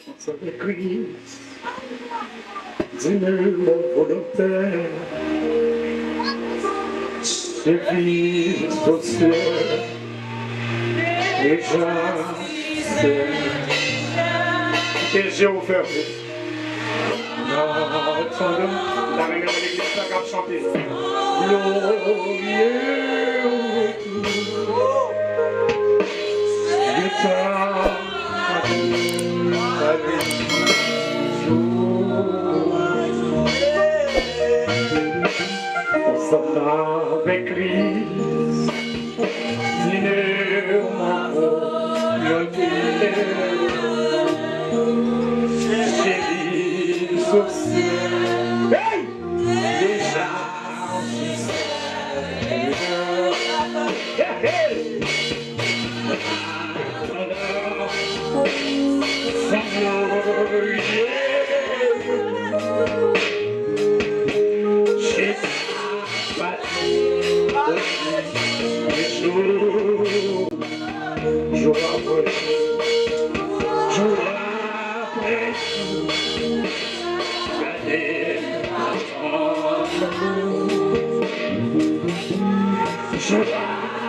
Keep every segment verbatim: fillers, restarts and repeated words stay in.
Ansanm avèk Kris, di nou volontè, sèvis o Senyè, deja fè. Kite je w fèmen. An atandan, n a renmen wè legliz la k ap chante. Glorye retour de ta Ansanm avèk Kris, di nou ankò yon te sèvis o Senyè. Hey! Deja, hey, hey! Jou apre jou, jou apre jou, gade m atann ou. Jou apre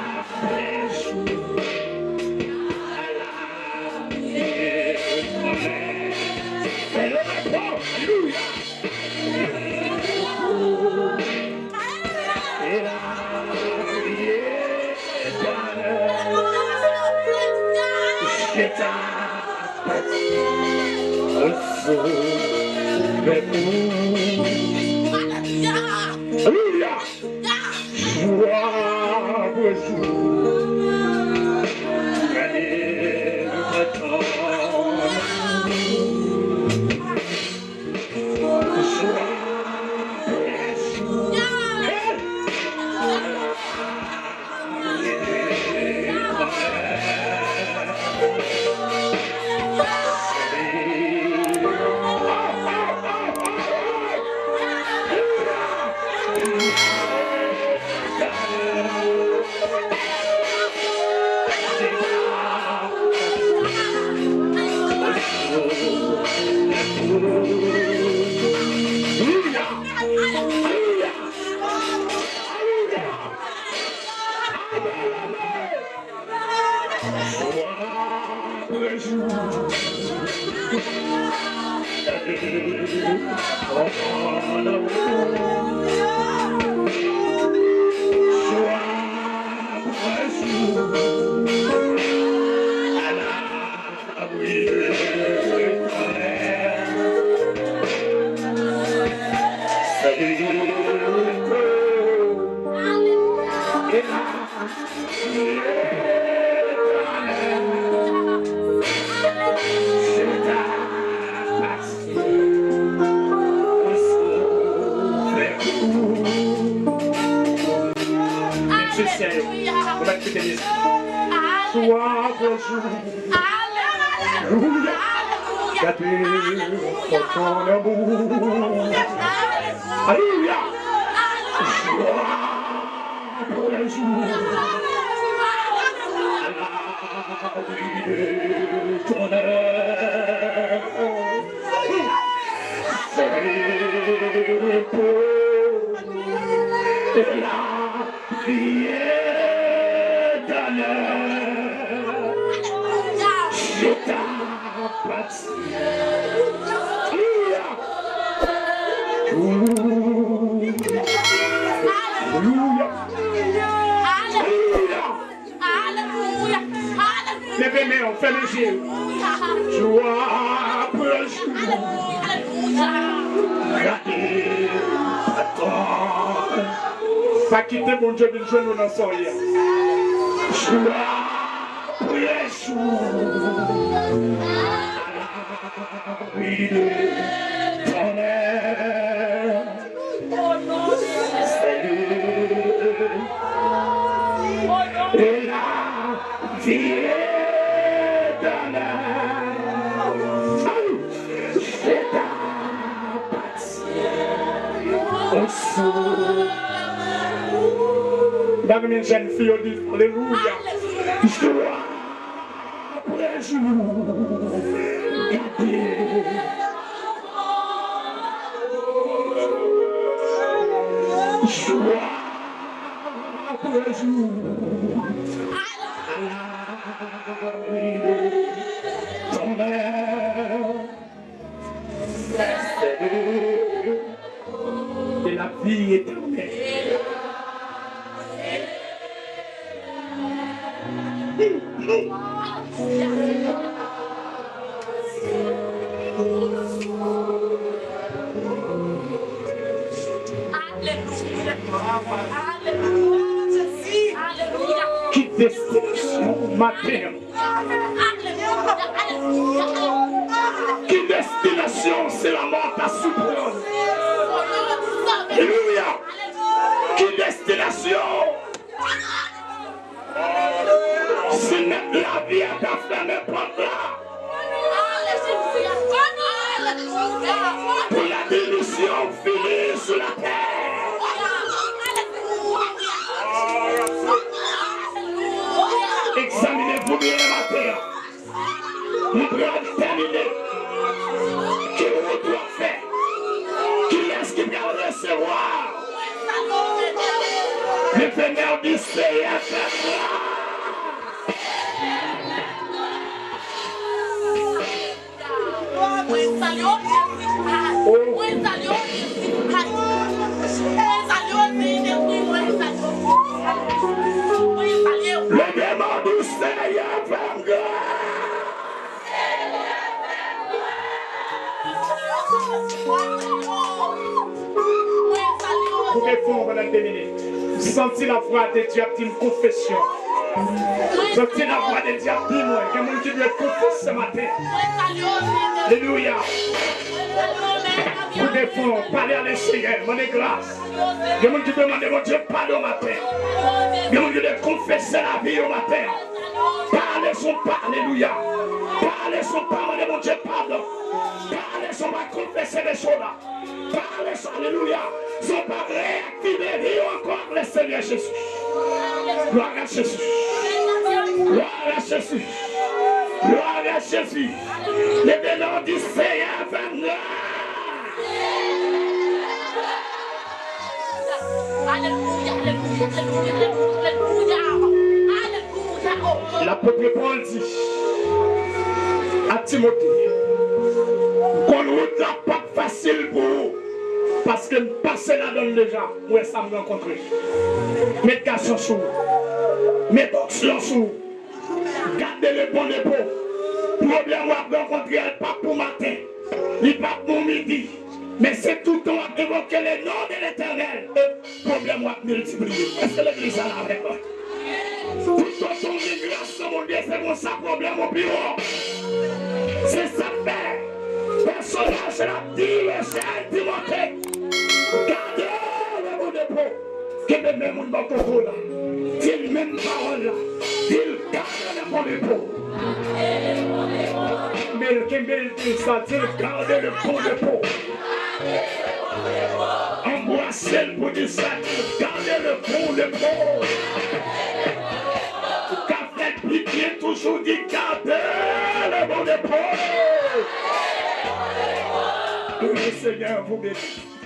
jou, ala m ye konnen. Alelouya! Alelouya! Jou apre jou, gade nou pa tann. Mesye, sè yo, nou mèt kite mizik. Jou apre jou. Alelouya. Gade kontan lanmou. Alelouya. Jou apre jou. Ala wi de tonnè. Se repo e lavi etènèl. Je t'appartiens. Alelouya. Alelouya. Alelouya. Alelouya. Alelouya. Leve men w, fèmen je w. Jou apre jou. Alelouya. Gade, atann. Pa kite Bondye vin jwenn ou nan sa w ye a. Jou apre jou. Wi, tonnè. E lavi etènèl. Ay! Se ta pati. Osou. M ta renmen jèn fi yo di, alelouya. Jou apre jou. Gade Eternel. Alelouya. Alelouya. Alelouya. Ki destinasyon maten an? Ki destinasyon se lanmò ta sou twòn? Alelouya! Ki destinasyon se mèt lavi a ta fèmen pòt la pou la demisyon fini sou latè? Egzamine vou byen maten an. Nou pral tèmine. Ki wout w ap fè? Kilès ki pral resevwa? Letenèl di Seyè fè gras. Mwen salye w, Jezi. Mwen salye w, Jezi. Mwen salye w, Senyè Jezi. Mwen salye w. Mwen salye w. Leve men w, di Seyè fè m gras. Koupe fon pandan de minit. M santi lavwa de Dye ap di m konfesyon. M santi lavwa de Dye ap di mwen, gen moun ki dwe konfese maten. Alelouya. Koupe fon, pale a Lesenyè, mande gras. Gen moun ki dwe mande Bondye padon maten. Gen moun ki dwe konfese lavi yo maten. Pale son pa, alelouya. Pale son pa, mande Bondye padon. Pale son pa, konfese peche w la. Pale son, alelouya. Son pa, reaktive vi w ankò ak Lesenyè Jezi. Glwa a Jezi. Glwa a Jezi. Glwa a Jezi. Leve men w, di Seyè fè m gras. Alelouya, alelouya, alelouya, alelouya, alelouya, oh. Lapot Pòl di a Timote, konn wout la p ap fasil pou ou, paske m pase ladan l deja, m wè sa m rankontre. Met gason sou ou, met onksyon sou ou. Garde le bon repos. Pwoblèm w ap rankontre a, l p ap pou maten. Li p ap pou midi. Men se toutan w ap envoke le non de Letènèl, e pwoblèm w ap miltipliye. Èske legliz la la avèk mwen? Toutan w gen gras nan Bondye, se konsa pwoblèm ou pi wo. Se sa k fè pèsonaj la di le jèn Timote, gade le bon repos. Kenbe men moun bò kote w la. Di l menm pawòl la. Di l, gade le bon repos. Kenbe l, kenbe l, di l sa. Di l, gade le bon repos. Anbrase l pou di sa. Di l, gade le bon repos. Ou ka fè l pi byen toujou, di, gade le bon repos. Que le Seigneur vous bénisse.